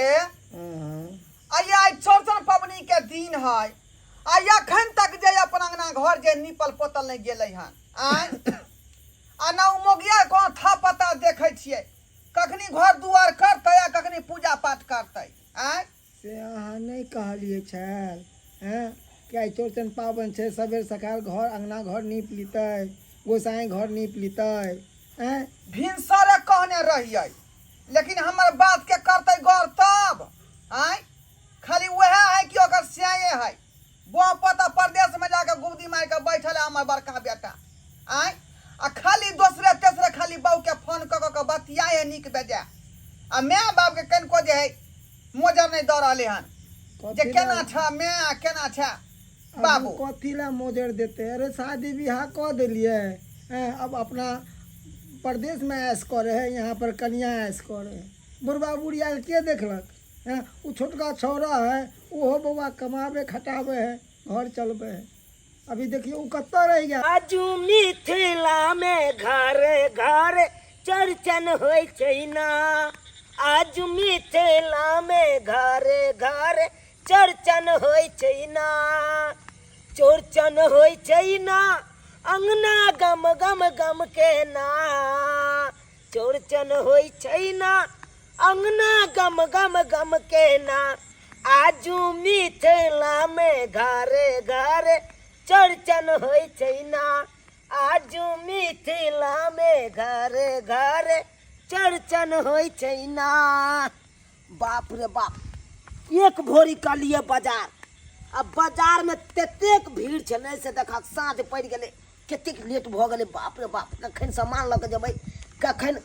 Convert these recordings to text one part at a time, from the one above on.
हाँ। आ आइ चौरचन पबनी के दिन है आ एखन तक जे अपन अंगना घर जे नीपल पोतल नहि गेलै हन आँय आ न ओ मोगिया कोनो था पता देखै छियै कखनी घर दुआर करतै आ कखनी पूजा पाठ करतै आँय से अहाँ नहि कहलियै छल हँ कि आइ चौरचन पाबनि छै सबेर सकाल घर अङ्गना घर नीप लितै गोसाइ घर नीप लितै आँय भिनसरे कहने रहियै लेकिन हमर बात के करतै गौर तब आँय खाली वएह है कि ओकर स्याये है बो पता परदेश में जाके गुबदी मार के बैठल है हमर बड़का बेटा आँय आ खाली दोसरे तेसरे खाली बहू के फोन कऽ कऽ के बतियाए है नीक बेजाय आ माय बाप के कनिको जे है मोजर नहि दऽ रहलै हन जे कथी केना लए छ माय आ केना छ आब बाबू कथी लए मोजर देतै अरे शादी बियाह कऽ देलियै हैं अब अपना परदेशमे ऐश करै है यहाँ पर कनिया ऐश करै है बुढ़बा बुढ़ियाके के देखलक हैं ओ छोटका छौड़ा है ओहो बौआ कमाबै खटाबै है घर चलबै है अभी देखियौ ओ कतऽ रहि गेल। आजू मिथिला मे घर घर चौरचन होइ छै ना आजू मिथिला मे घर घर चौरचन होइ छै ना चौरचन होइ छै ना अंगना गम गम गम के ना चौरचन होइ छै ना अंगना गम गम गम के ना आजू मिथिला मे घरे घरे चौरचन होइ छै ना आजू मिथिला मे घरे घरे चौरचन होइ छै ना बाप रे बाप एक भोरी कहलिए बाजार आ बाजार में ततेक भीड़ छलै से देखक साँझ पड़ि गेलै कतेक लेट भऽ गेलै बाप रे बाप कखन सामान लऽ कऽ जेबै कखन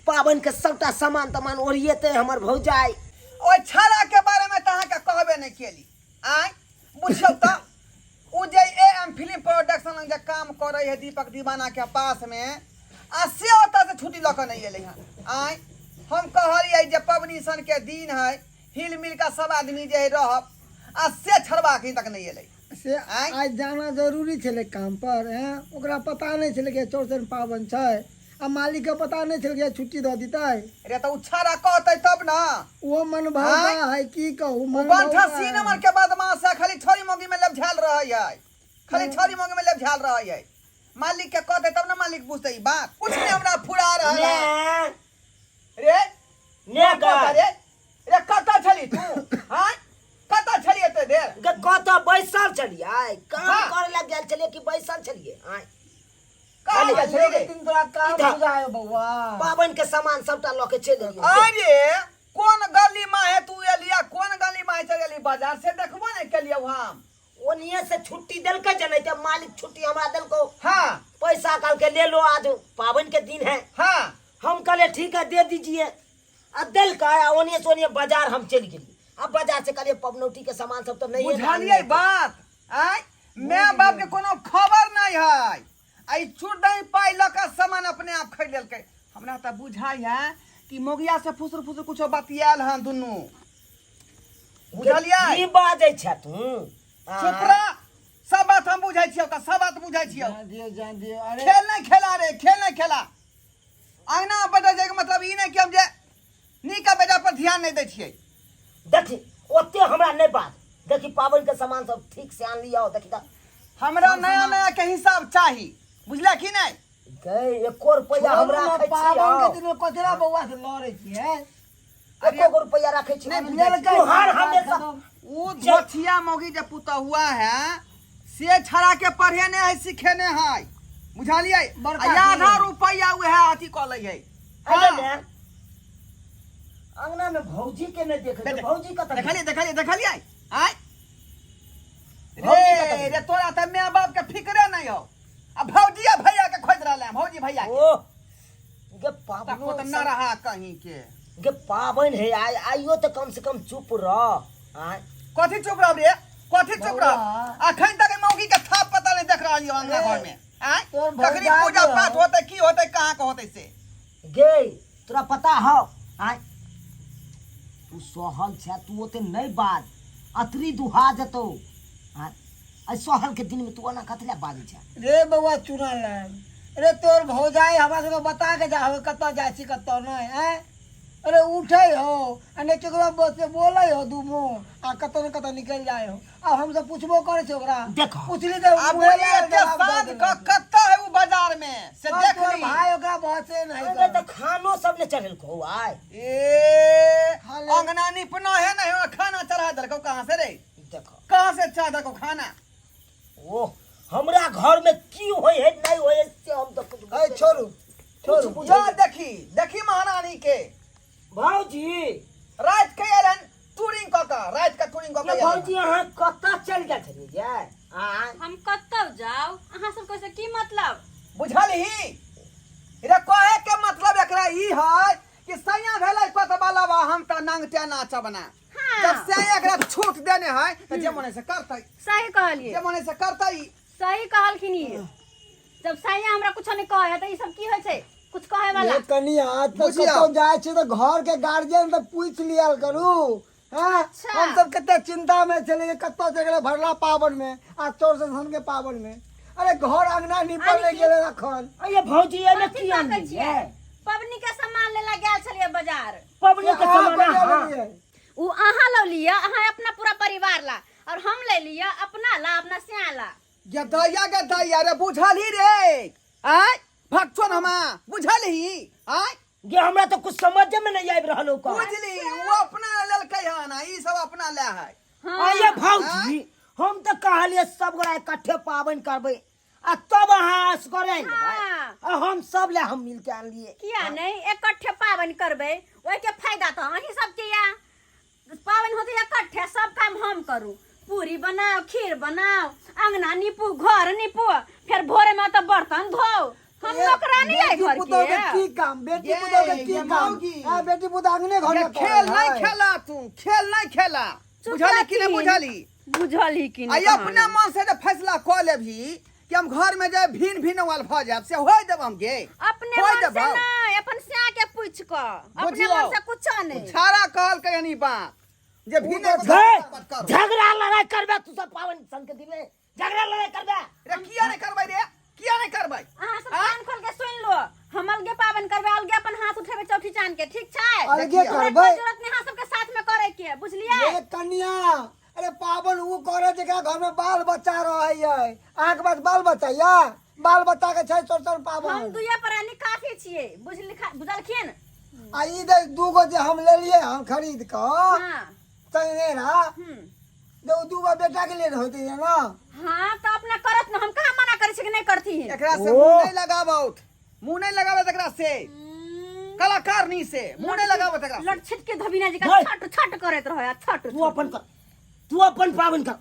पाबनिके सभटा सामान तामान ओरिएतै हमर भौजाइ ओहि छाड़ाके बारेमे तऽ अहाँके कहबे नहि केली आँय बुझियौ तऽ ओ जे ए एम फिल्म प्रोडक्शन लग जे काम करै है दीपक दीवानाके पासमे आ से ओतऽ से छुट्टी लऽ कऽ नहि एलै हन आँय हम कहलियै जे पबनी सनके दिन है हिल मिल कऽ सब आदमी जे है रहब आ से छड़बा अखन तक नहि एलै से आँय? आइ जाना जरूरी छलै काम पर हैं ओकरा पता नहि छलै कि चौरचन पाबनि छै आ मालिकके पता नहि छलै कि छुट्टी दऽ दितै रे तऽ ओ छाड़ा कहतै तब ने ओ मन भावता है की कहू मन बंठा भावता सी है। नंबर के बदमाश है खाली छोरी मोगी में लबझाल रहै है खाली छोरी मोगी में लबझाल रहै है मालिक के कहतै तब ने मालिक बुझतै ई बात कुछ नहीं हमरा फुरा रहल है ने रे ने कतऽ रे रे कतऽ छली तू हाँ कतऽ छली एते देर गे कतऽ बैसल छलियै काम हाँ। करे लए गेल छलियै कि बैसल छलियै आँय कहाँ गेल छली रे दिन तोरा काम इधर। बुझायो बौआ पाबनि के सामान सबटा लऽ के चलि एलियै अरे कोन गली माहे तू एलिया कोन गली माहे चल गेली बाजार से देखबो नहीं केलियौ हम ओनिये से छुट्टी देलकै जनै त मालिक छुट्टी हमरा देलको हाँ पैसा कहलकै ले लो आज पाबनि के दिन है हाँ हम कहलियै ठीक है दे दीजिए आ देलकै आ ओनिये से ओनिये बाजार हम चलि गेलियै आ बाजार से कहलियै पबनौती के सामान सब तऽ नहीं बुझलियै बात आय माय बाप के कोनो खबर नहीं है आ ई चुरदही पाइ लऽ कऽ सामान अपने आप खरीद लेलकै हमरा तऽ बुझाइ है कि मोगिया से फुसुर फुसुर कुछो बतियाल हन दुनू बुझलियै की बाजै छै तू चुप रह सब बात हम बुझै छियौ तऽ सब बात बुझै छियौ जान दियौ जान दियौ अरे खेल नहीं खेला रे खेल नहीं खेला अंगना बैठल जाइके मतलब ई नहि कि हम जे नीक बेटा पर ध्यान नहि दै छियै देखी ओते हमरा नहि बात देखी पाबनि के सामान सब ठीक से आन लियौ देखी तऽ हमरा नया नया के हिसाब चाही बुझला कि नहि गै एको रुपैआ हम छोड़ू ने, राखै पाबनि के छियौ दिन में कचरा बौआ से लड़ै छियै एको गो रुपैआ राखै छियौ नहि बुझै तू हर हमेशा ओ धोथिया मौगी जे पुतहुआ है से छड़ा के पढ़ेने है सिखेने है बुझलियै बड़का आ आधा चीज। रुपैआ उएह अथी कऽ लै है अरे ने अंगना में भौजी के नहीं देखे छियै। भौजी कतऽ देखलियै देखलियै देखलियै आय भौजी रे कतऽ रे तोरा तऽ माय बाप के फिकरे नहीं हो आ भौजी आ भैया के खोज रहले हैं भौजी भैया के ओ गे तको पाबनो तऽ न रहा कहीं के गे पाबनि है आइ आइयो तऽ कम से कम चुप रह आइ कथी चुप रह रे कथी चुप रह बौआ। अखन तक ई मौगी के थाप पता नहीं देख रहल यो अंगना घर में आय तोर कखनी भौजाई पूजा जो पाठ हौ। होते की होते कहाँ के होते से गे तोरा पता हौ आइ तू सहल छै तू ओते नहि बाज अतरी दुहा जेतौ आइ आइ सहल के दिन में तू ओना कथी लए बाजै छै रे बौआ चुना लाल रे तोर भौजाई हमरा सबके बता के जा कतऽ जाइ छी कतऽ नहि आँय अरे उठे हो आ नहि केकरो बस से बोले हो दू मुँह आ कतौ ने कतौ निकलि जाइ हो। आ हमसब पूछबो करै छी ओकरा। देखो। पूछली तऽ आ मुँहे बोली लगा एते जवाब दऽ साँझ देलक। कऽ कतऽ है उ बाजार में से तोहर देख ली। भाय ओकरा बहसे नहि अरे करत। तऽ खानो सब ने चढ़ेलको आइ। ए खा ले। अंगना निपना है नहीं और खाना चढ़ा देलको कहाँ से रे? देखो। कहाँ से चढ़ा देलको खाना? ओ हमरा घर में की होय है नहीं होय है से हम तो कुछ अरे छोड़ू छोड़ू। कुछ जा देखी देखी महारानी के। भौजी रात के एलन टूरिंग क के, रात के टूरिंग क के ये एलन। भौजी अहाँ कतऽ चल गेल छलियै जे? आँय? हम कतौ जाउ, अहाँ सबके से की मतलब? बुझलही रे? कहे के मतलब एकरा ई है कि सैया भेलै कोतबलवा हम त नंगटे नाचब ना। हाँ। जब सैया एकरा छूट देने है त जे मने से करतै। सही कहलिए। जे मने से करतै। सही कहलखिन ई। जब सैया हमरा कुछो नहीं कहे त ई सब की होइ छै? कुछ कहे वाला। ये कनिया तो बुझियौ। कतौ जाइ छी तऽ घर के गार्जियन तऽ पूछि लियल करू। हाँ? अच्छा। हम सब कते चिंता में छलियै जे कतौ चलि गेलै भरला पाबनि में आ चौर संसन के पाबनि में। अरे घर अंगना निपल आनी नहि की? गेलै अखन। अरे भौजी एहिमे कथी की ताकै आनलियै? छियै? पबनी के सामान लेला गेल छलियै बाजार। पबनी के अहाँ सामान कहिया अहाँ? लेलियै? उ अहाँ लऽ लिअ, अहाँ अपना पूरा परिवार ला, और हम ले लिअ अपना ला, अपना सिया ला। गदैया गदैया रे बुझलही रे? आय भगचोन हमा बुझलही? आय गे हमरा तो कुछ समझ में नहीं आबि रहल हो। बुझली वो अपना लेलकै हन आ ई सब अपना ले है। हाँ। अरे भौजी हम तो कहलिए सब गोरा इकट्ठे पाबनि करबै आ तब अहाँ असगरे आनि लेबै। हाँ। आ हम सब ले हम मिल के आनलिए। किया नहीं इकट्ठे पाबनि करबै, ओहिके फायदा तऽ अहीं सबके या। पाबनि होतै इकट्ठे सब काम हम करू, पूरी बनाओ, खीर बनाओ, अंगना नीपू, घर नीपू, फेर भोरे में तऽ बर्तन धोउ। हम नौकरानी है बेटी घर पुतोह के के। की काम? बेटी ये, पुतोह के की ये काम? मौगी। हाँ, बेटी पुतोह अंगने घर ये में खेल करे नहीं है। खेला तू, खेल नहीं खेला। चुप बुझली कि नहीं रहथिन। बुझली? बुझली कि आ नहीं? अपना मन से जे फैसला कऽ लेबही कि हम घर में जाए भिन भिन वाल भ जाब से होय देब हम गे? अपने होय मन से देबौ? नहीं, अपन सिया के पूछ क, अपने बुझियौ। मन से कुछो नहीं। छाड़ा कहलकै हन ई बात जे भिन तऽ हे, करू। झगड़ा लड़ाई करबे तू सब पाबनि सन के दिन में झगड़ा लड़ाई करबे? रे किया नहीं करबै रे, किया नहीं करबै? अहाँ सब आँय? कान खोल के सुन लो, हम अलगे पाबनि करबै, अलगे अपन हाथ उठेबै चौठी चांद के, ठीक छै? अलगे देखियौ। हमरा करबै। कोई जरूरत नहीं अहाँ सबके साथ में करे के, बुझलियै? ये कन्या अरे पाबन उ करे जेकरा घर में बाल बच्चा रहे है। अहाँ के पास बाल बच्चा या? बाल बच्चा के छै चौरचन हम पाबन। दुइये प्राणी काफी छियै, बुझलखिन? आ ई जे दूगो जे हम लेलियै हन खरीद कऽ हाँ। चंगेरा, जे उ दूगो बेटा के लिए होते है ना। हाँ तो अपना करत न, हम कहाँ मना करै छी कि नहीं करथिन। एकरा से ओ। मुंह नहीं लगाबौत, मुंह नहीं लगाबत एकरा से, कलाकार नहीं से मुंह नहीं लगाबत एकरा से। लटछिट के धबिना जी का भाई। छट छट करैत रहै, छट। तू अपन कर, तू अपन पाबनि कर।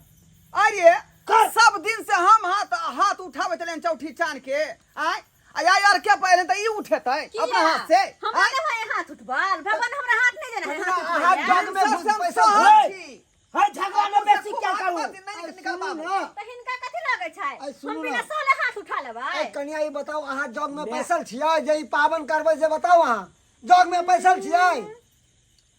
अरे कर। सब दिन से हम हाथ हाथ उठाबैत रहियनि चौठी चान के, आय आ यार के पहिले तऽ ई उठेतै अपना हाथ से। हमरा आय? नहि है हाथ उठबल, भगवान हमरा हाथ नहीं देने है हाथ उठबै हाथ लए। जग में सब से हम पैसा सहल हे। छी। है झगड़ा में बेसी क्या करू? नहीं निकल सुनू पाबू। ना। तऽ हिनका कथी लगै छै? आइ सुनू हम बिना ना। सहले हाथ उठा लेबै। आइ कनिया ई बताउ अहाँ जग में पैसल छियै जे ई पाबनि करबै से बताउ अहाँ जग में पैसल छियै?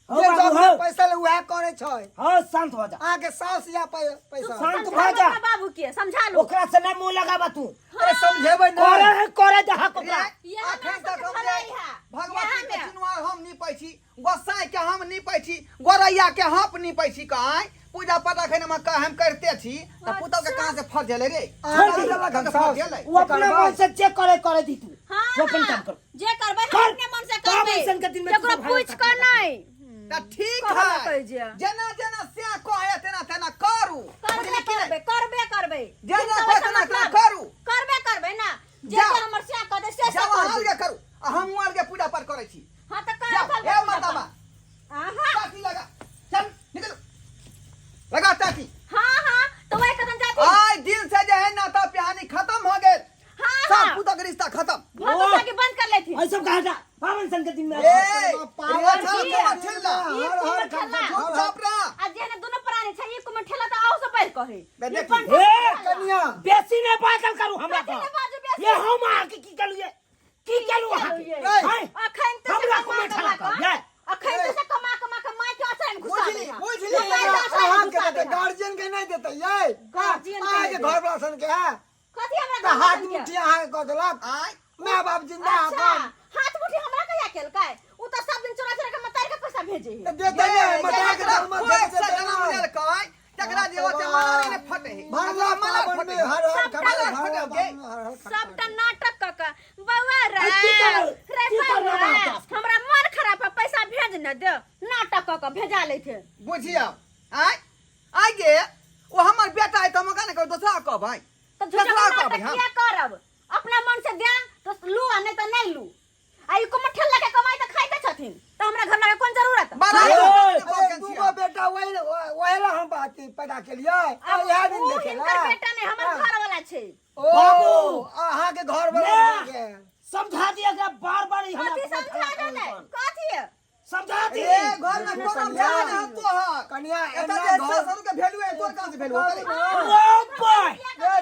हौ जे बाबू, जग में हौ। पैसल उएह करै छै। हाँ शांत हो जा। अहाँके साउस या पैसा। शांत समझा भऽ जा। अपना बाबू के समझा लू। ओकरा से नहीं मुंह लगाबा तू। अरे समझेबै करे नहि। है करे दहक ओकरा। इएह हमरा अखन तक सबके हम भलाई जे है। भगवती इएह के में। चिनुआर हम नीपै छी, गोसाई के हम नीपै छी, गोरैया के हप नीपै छी, कहाय पूजा पाठ अखन हम हम करते छी तऽ पुतहु के कहाँ से फर्ज एलै रे? अहाँ छोड़ की दे। देलक हन फर्ज साउस? एलै। वो अपना मन से चेक करे करे दी तू। हाँ, तू अपन हाँ। काम कर। जे करबै हम कर। अपने मन से पाबनि करबै, सन के दिन में केकरो तू पूछ भाई कर नहीं। तऽ ठीक कहला है, कहै जे। जेना जेना से कहे तेना तेना करू। करबे बुझली कि नहि? करबै, करबे करबै। जेना जिनका कहै वैसा तेना तेना मतलब। करू। करबे करबै ना। जे जाओ। जे हमर सिया कह दे से से जाओ अहाँ करबै। अलगे करू आ हमहूँ अलगे पूजा पाठ करै छी। हाँ तऽ कर जाओ, कर हे मर्दाबा। आहा। टाकी लगा, चल निकल, लगा टाकी। हाँ हाँ तो वही कदम जाती। आइ दिन से जे है नाता पिहानी खत्म हो गेल। हाँ सब हाँ। पुतक रिश्ता खत्म। भऽ तो बंद कर लेथिन। ऐ सब कहा जा पावन सन के दिन में। ए, पावन रे, चल, की? कुमार ठेला। ई हर कुमार हर ठेला। चुपचाप रह। आ जेहने दुनू प्राणी छै, ई कुमार ठेला तऽ आउ से पढ़ि कहे। बे ई देखी। पंडा ए, कनिया बेसी नहीं पागल करू हमरा कथी को। ने बाजू बेसी? ये हम अहाँ के की करू ये? की करू अहाँ के? ये? हैं? अखन तऽ हमरा से कुमार कमा ठेला कमा कर, कऽ, ये। अखन तऽ से कमा कमा कऽ माय के अचर में घुसा बुझली, दै है। बुझली। माय के अचर में अहाँके घुसा देतै दै है। गार्जियन के नहि देतै यै। गार्जियन के अहाँके नहि घर वाला सन के है। कथी हमरा तऽ घर हाथ वाला सन के? मुट्ठी अहाँके कऽ देलक। आँय? माय बाप जिंदा अच्छा, अपन। हाथ मुट्ठी हमरा कहिया केलकै? उ तऽ सब दिन चोरा चोरा के मतारी भेजे है तऽ देतै नहि, मटरा के दाल मत कोई देतै से जनम नहि। लेलकै तकरा जे ओते मलारे ने फटे है भरला मलार पाबन फटे में है। हर हर सबटा खटा फटे भरला गे। पाबन में हर हर खटा। सबटा नाटक क के बौआ रे की करब? रे की करब बौआ बाप? हमरा मन खराब है पैसा भेज न दे नाटक क के भेजा लै थे बुझियौ आय आय गे ओ हमर बेटा है तऽ हम ओकरा ने कहबै दोसरा कहबै तो झूठा दोसरा नाटक कहबै हम किया करब अपना मन से दे तो लू आ नहीं तो नहीं लू आ ई को ठेला के कमाई तो खाइते छथिन तो हमरा घर लागे कोन जरूरत बड़ा ए, अरे दूगो बेटा वही वही ला हम बात पैदा केलियै आ इएह दिन ऊ देखेला हिनकर बेटा नहीं हमर घर वाला छै ओ बाबू। अहाँके घर वाला ने। भऽ गेल। समझा दिया एकरा बार बार ई हमरा कथी समझा देलै कथी समझा दी ए घर में कोनो जान है तोहर कनिया एतऽ एना जे घर ससुर के वैल्यू है तोर कहाँ से वैल्यू होतै रो बॉय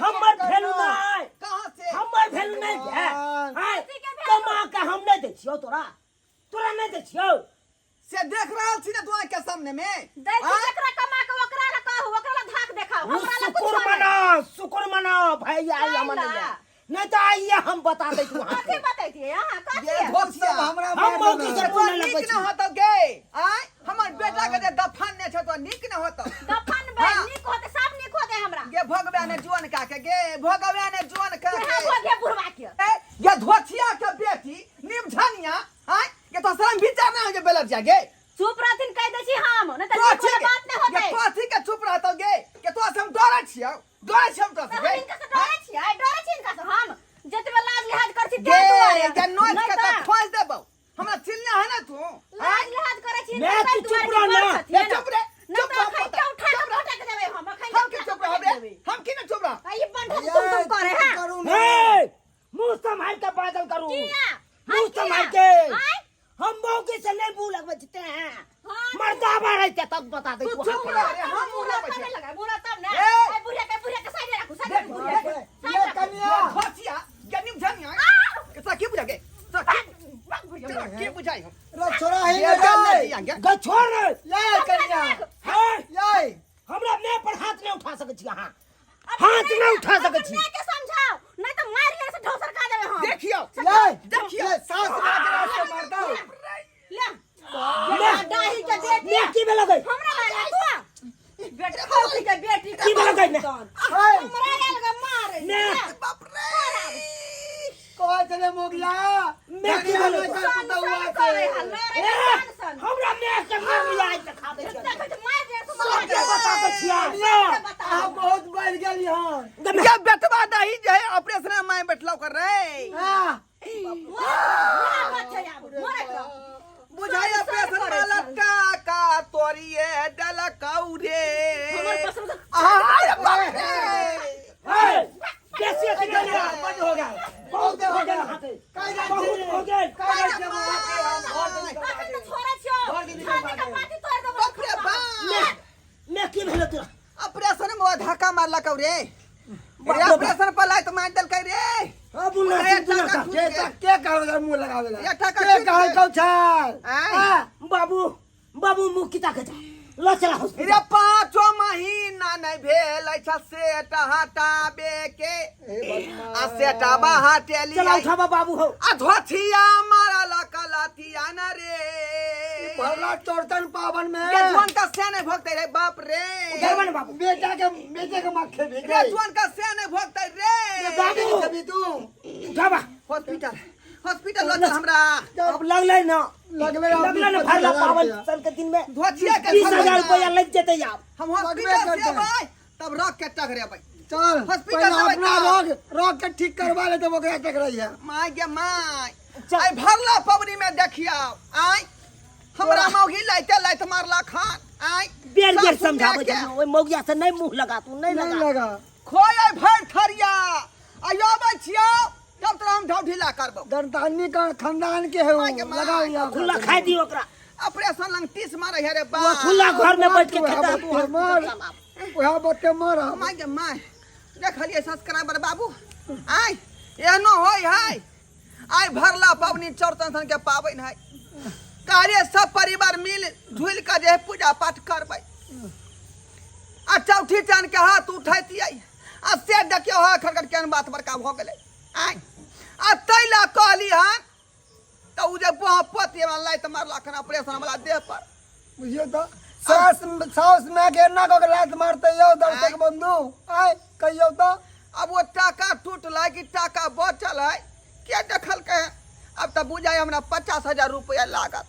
हमर वैल्यू नहीं कहाँ से हमर वैल्यू नहीं है भगवान। आय, कथी के वैल्यू? कमा के हम नहीं दै छियौ तोरा तोरा नहीं दै छियौ से देख रहल छी ने तू आँख के सामने में दै छी आँय? जकरा कमा के ओकरा ला कहू ओकरा ला धाक देखाऊ उ हमरा ला कुछ शुक्र नहीं मनाओ शुक्र मनाओ भैया आई काहे हमर ला? नहीं है। नहीं तो आइए हम बता दै छी वहाँ कथी बतैतियै अहाँ कथी ये सब हमरा हम मारि मौकी देलक। से तोर बोले नीक लगबै न छी होतौ गे आँय हमर बेटा के जे दफन ने छौ तो नीक न होतौ दफन बे हाँ। नीक होते सब नीक होते हमरा गे भगवे ने जुअन का के गे भगवे ने जुअन का केहा के भोगे बुढ़वा के ए, ये धोथिया के बेटी निमझनिया आँय ये तो शर्म विचार ना हो जे बेलर जा गे चुप रहथिन कह दै छी हम नहीं तऽ नीक कथी वाला के बात नहीं होते ये कथी के चुप रहतौ गे के तो हम डरै छियौ डरै छियौ तो तऽ हम गे हिनका से डरै छियै डरै छी हिनका से हम जतबे लाज लिहाज करै छी गे ताहि दुआरे गे नोच नहि के तऽ तऽ खोज देबौ हमरा चिल्ला है ना तू लाज लिहाज करै छी मैं ताहि तू दुआरे चुप रह बड़ ना। छथिन। ए, चुप रे, नहि चुप तऽ रह, अखन पोता, के उठा के चुप रह। पटक देबै हम अखन हम की चुप रहब रे हम की ना चुप रह ई बंधन तुम तुम करे है करू ना। हे मुंह संभाल के बादल करू किया मुंह संभाल के आय हम मौके से नहीं मुंह लगबै छिते हैं हाँ। मर्दा बारे ते तब बता दे तू चुप रह रे हम मुंह लगबै तब छियै। लगा बुढ़ा तब ना ए! ए बुढ़िया के बुढ़िया के साइड राखू साइड राखू बुढ़िया के ये साइड राखू कनिया धोथिया गे निमझनिया के तोरा की बुझा गे तोरा की तोरा की बुझाई हम रे छोड़ा ही ये नहीं गल रे। नहीं गे ग छोड़ रे ये कनिया हे ये हमरा मैं पर हाथ नहीं उठा सकै छी अहाँ हाथ नहीं उठा सकै छी के समझाओ नहीं तो मार ले से ढोसर खा देबे हम देखियो ये देखियो ये सास मार के रास्ते मारता हूँ ले बेटा डाही के बेटी मैं की भेल गई हमरा लगा तू बेटा खोपड़ी के बेटी की भेल गई मैं हे हमरा लगा मारे मैं बाप रे कहै छलै मोगिया मैं की कनिया भेल नहि छै सन पुतहुआ सन से। करे हल रे ए, सन सन हमरा मैं के मार लिया आज देखा दे देखै तऽ मार दे तू सबके बता दै छियै कनिया, बताओ। अहाँ बहुत बढ़ि गेली हन ये बेटवा दही जे है ऑपरेशन में मैं बैठलो कर रे हाँ, बुझाई ऑपरेशन वाला टाका तोरिए डलकौ रे हमर पसंद अरे बाप रे हे, बेसी अथी नहीं लगा। बड हो गेल बहुत हो गेल अहाँके। काहे जाइ बहुत छी? हो गेल काहे जाइ छी? हम घर दिल्ली अखन तऽ छोड़ै छियौ घर दिल्ली छाती के पाती तोड़ि देबौ बाप रे बाप मैं मैं की भेल तोरा ऑपरेशन में धक्का मारलक रे बाप रे बाप। ऑपरेशन पर लाइत मार देलकै रे अब ना अरे सुन टाका के के कहल मुंह लगावे ला ये टाका के छूट कहल गेल। कौ छल आँय। हाँ, बाबू बाबू मुँह किता के जा ल चला हॉस्पिटल रे पाँचो महीना नहीं भेल अछि सेट हटाबे के आ सेटबा हटेलियै चला उठाबा बाबू हो आ धोथिया मारल कलथिया न रे भरला चौरचन पावन में गे जुआन का से नहीं भोगते रे बाप रे उठाबा ना बाबू बेटा के बेटे के माँ खेबी रे जुआन का से नहीं भोगते रे बाबू। खेबी तू उठाबा हॉस्पिटल हॉस्पिटल लऽ चल हमरा अब लगलै ना लगलै आब लगलै ना 20 भरला हजार पावन रुपया। सन के दिन में धोथिया के 20,000 रुपया लग जेतै आब हम लगबे हॉस्पिटल से करतै। अबै तब रख के टकरेबै चल हॉस्पिटल पहले जेबै अपना तऽ। रोग रोग के ठीक करवा ले तब ओकरा टकराई है माय गे my चल। आइ भरला पबनी में देखियौ आइ हमरा मौगी लाइते लाइत मारला खान आइ बेर बेर सासु समझाबै मायके छै ओहि मौगिया से नहीं मुंह लगा तू नहीं नहीं लगा लगा खोय आइ भरि थरिया आइ अबै छियौ तब तोरा हम ढाव ढीला करबौ गणतानी का खानदान के है वो माय के माय। लगाओ यहाँ खुला खाई दी ओकरा ऑपरेशन लंग टीस मारै है रे बा वो खुला घर में बैठ के वएह खेता बत्ते मर वएह बत्ते मर माय गे माय देखलियै सब्सक्राइबर बाबू आइ एहनो होय है आइ भरला पबनी चौरचन सन के पाबनि है कार्य सब परिवार मिल झुलि कऽ जे है पूजा पाठ करबै आ चौठी चान के हाथ उठैतियै आ से देखियौ हा खड़खड़ केहन बात बड़का भऽ गेलै आइ आ ताहि लए कहली हन तऽ ओ जे बह पति हमरा लाइत मारलक हन ऑपरेशन वाला देह पर बुझियौ तऽ सास साउस मायके एना कऽ के लात मारतै यौ दर्शक बंधु आय कहियौ तऽ। अब वो टाका टूटलै कि टाका बचल है के देखलकै? अब तऽ बुझाइ हमरा 50,000 रुपया लागत।